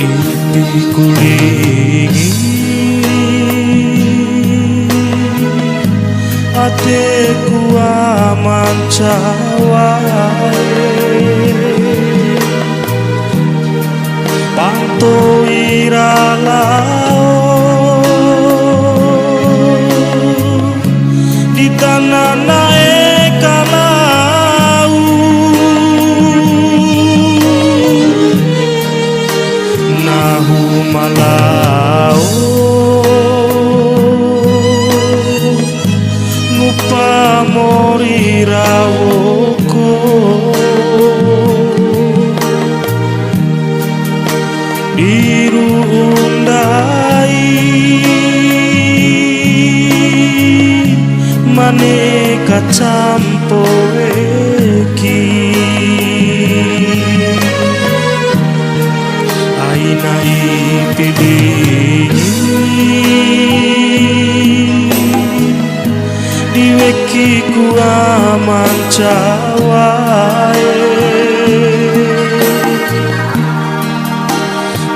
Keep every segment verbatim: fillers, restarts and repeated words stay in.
Ipi kulingi ateku amancawae, panto ira lao di tanana e kalau nahu malao ngupa mori rawoko. Di ru'u ndai mane kacampo weki, aina ipi dingi di wekiku amancawae.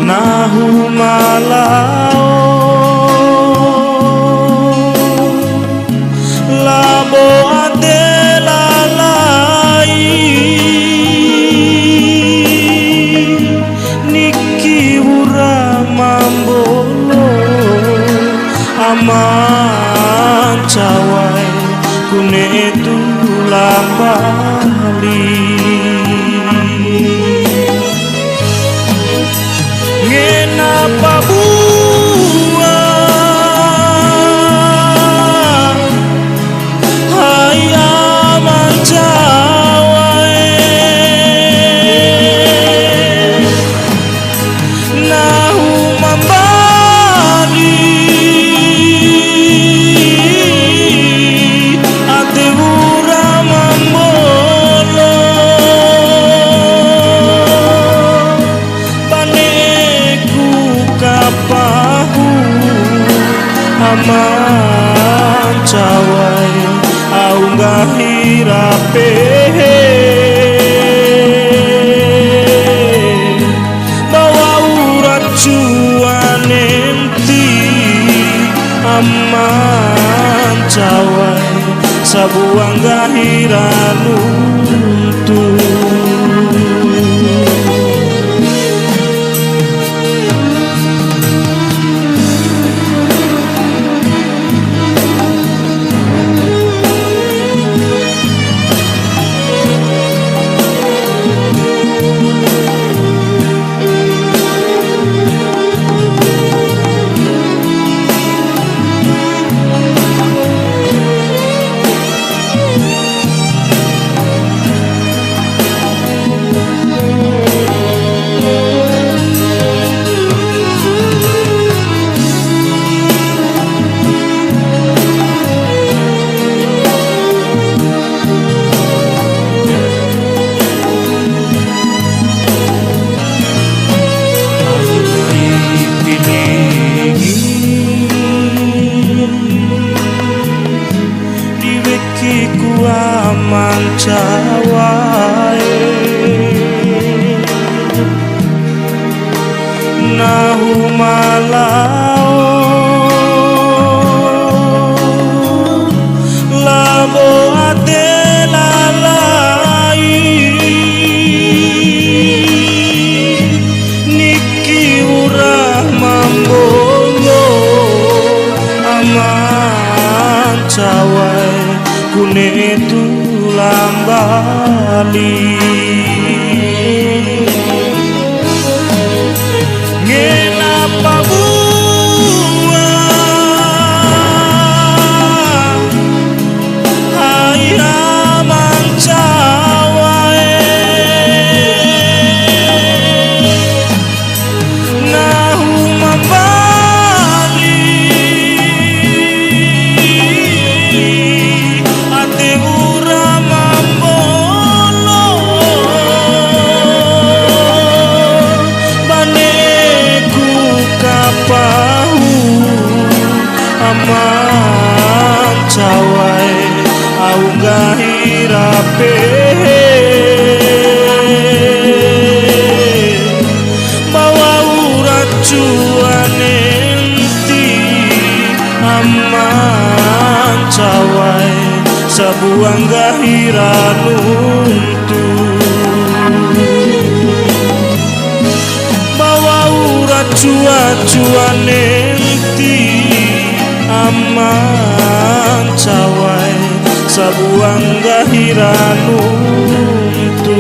Nahu malao labo ade lalai, niki wura mambolo amancawae, ku ne'e tulang bali. Ngena pa bua, hai amancawae, nahu mambali ade wura mambolo, ba ne'eku kapahu amancawae, au nggahi rapehe. Ba wa'ura cua nenti amancawae, sabua nggahi ra nuntu. Di wekiku amancawae, nahu malao labo ade lala Tulang Bali. Ngena pa bua, hai Ama Ncawa e. Nahu ma mbali ade ura ma mbolo, ba ne'eku kapahu Ama Ncawa e, au nggahi rape. Ba wa'ura cua nenti Ama Ncawa e, sabua nggahi ra nuntu. Ba wa'ura cua-cua nenti Ama Ncawa e, sabua nggahi ra nuntu.